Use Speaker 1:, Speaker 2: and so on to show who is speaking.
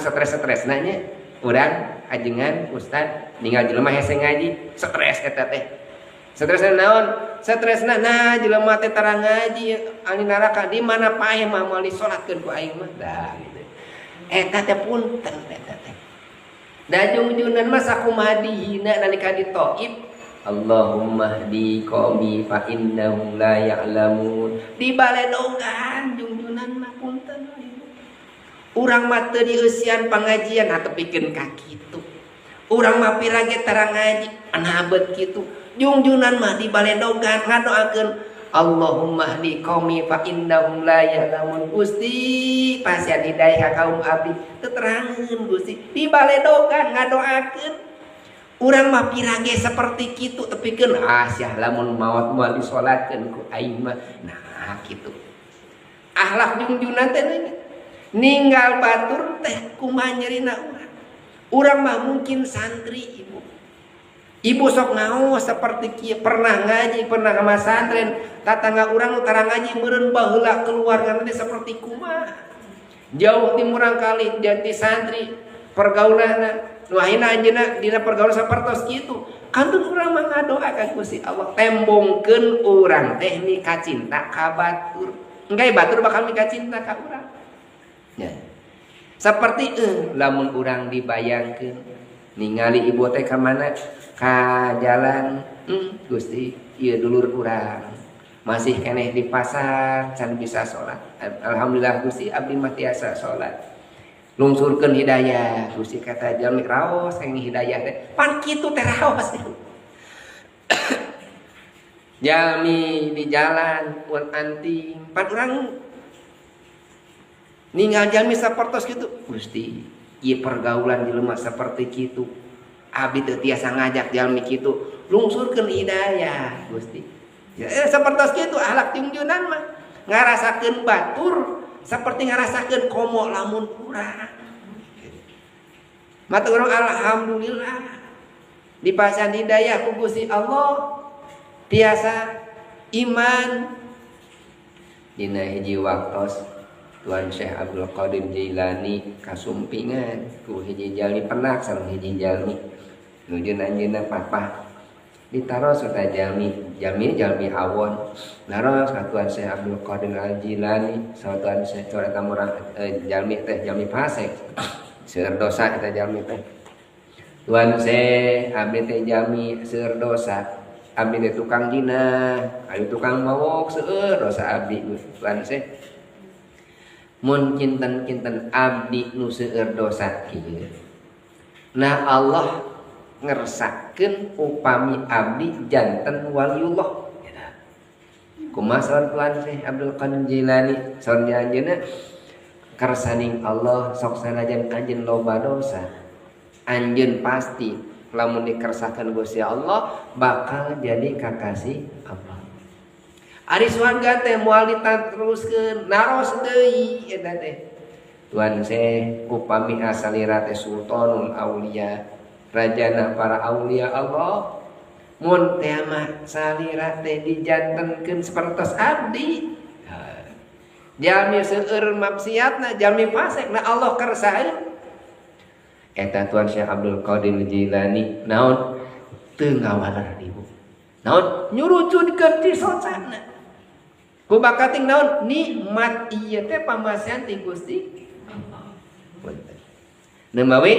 Speaker 1: Stres-stres nanya urang ajengan ustad ninggal jelema hese ngaji, stres eta teh. Stresna naon? Stresna nah jelema teh tara ngaji ahli neraka, di mana paeh mah moal disolatkeun ku aing mah. Dah gitu. Eta teh punten eta teh. Da jungjunan mah sakumaha dihina nalika di Taif, "Allahumma hdi qaumi fa innahum la ya'lamun." Di baledogan jungjunan mah, punten. Urang mah teu dieusian pangajian atepikeun ka kitu. Urang mah pira ge tara ngaji anabet kitu. Jungjunan mah di baledogan ngadoakeun, "Allahumma hdi qaumi fa innahum la ya'lamun." Gusti, pasihan hidayah ka kaum abdi, teu terangeun Gusti. Di baledogan ngadoakeun. Urang mah pira ge seperti kitu tepikeun ah sia lamun maot moal disolatkeun ku aing mah. Nah kitu. Akhlak jungjunan teh ninggal batur teh kumaha nyerina urang. Urang mah mungkin santri, ibu. Ibu sok ngaos seperti kieu, pernah ngaji, pernah ke masantren, tatangga urang nu tara ngaji meureun baheula keluarga nanti seperti kumaha. Jauh ti murang kali jadi santri pergaulanna nu ayeuna anjeunna dina pergaulan sapertos kitu. Kantun urang mah ngadoa ka Gusti Allah, tembongkeun urang teh mika cinta ka batur. Engke batur bakal mika cinta ka urang. Ya. Seperti lamun urang dibayangkeun ningali ibu teh ka mana, ka jalan, Gusti, ieu dulur urang masih keneh di pasar can bisa sholat. Alhamdulillah Gusti, abdi mah tiasa sholat. Lungsurkeun hidayah Gusti, kata jalmi raos yang hidayah teh pan kitu teh raos. Jalmi di jalan pun anting pan urang ninggal jalmi sapertos kitu. Gusti, ieu pergaulan jelema seperti kitu, abdi teu tiasa ngajak jalmi kitu, lungsurkeun hidayah Gusti. Ya, sapertos kitu akhlak jungjunan mah ngarasakeun batur seperti ngarasakeun komo lamun urang. Mata urang alhamdulillah dipasihan hidayah ku Gusti Allah tiasa iman. Dina hiji waktos Tuan Syekh Abdul Qadir Jailani kasumpingan ku hiji jalmi penak sareng hiji jalmi nuju anjeunna papah ditaros eta jalmi, jalmi jalmi awon naros ka Tuan Syekh Abdul Qadir Al Jilani. Saur Tuan Syekh, saur eta murang jalmi teh jalmi fasik, seueur dosa eta jalmi teh, "Tuan Syekh, abdi teh jalmi seueur dosa, abdi teh tukang zina, abdi tukang mawok, seueur dosa abdi. Tuan Syekh, mun kinten-kinten abdi nu seueur dosa kieu, nah Allah ngersakeun upami abdi janten waliullah, kumaha?" Saur Tuan Syekh Abdul Qadir Jilani, saur anjeunna, "Kersaning Allah, sok sanajan anjeun loba dosa, anjeun pasti lamun dikersakeun Gusti Allah bakal jadi kakasih Allah." Ari surga teh moal diteruskeun, naros deui eta teh, "Tuan Syekh, upami asalira teh sultanul aulia, rajana para aulia Allah, mun teh mah salira teh dijantenkeun sapertos abdi, jalmi seueur maksiatna, jalmi fasik, nah Allah kersaeun?" Eta Tuan Syekh Abdul Qadir Jilani naon teu ngawaler, ibu, naon nyurucudkeun cisocana ku bakating naon nikmat ieu teh pamasihan ti Gusti Allah. Punten. Nemawi.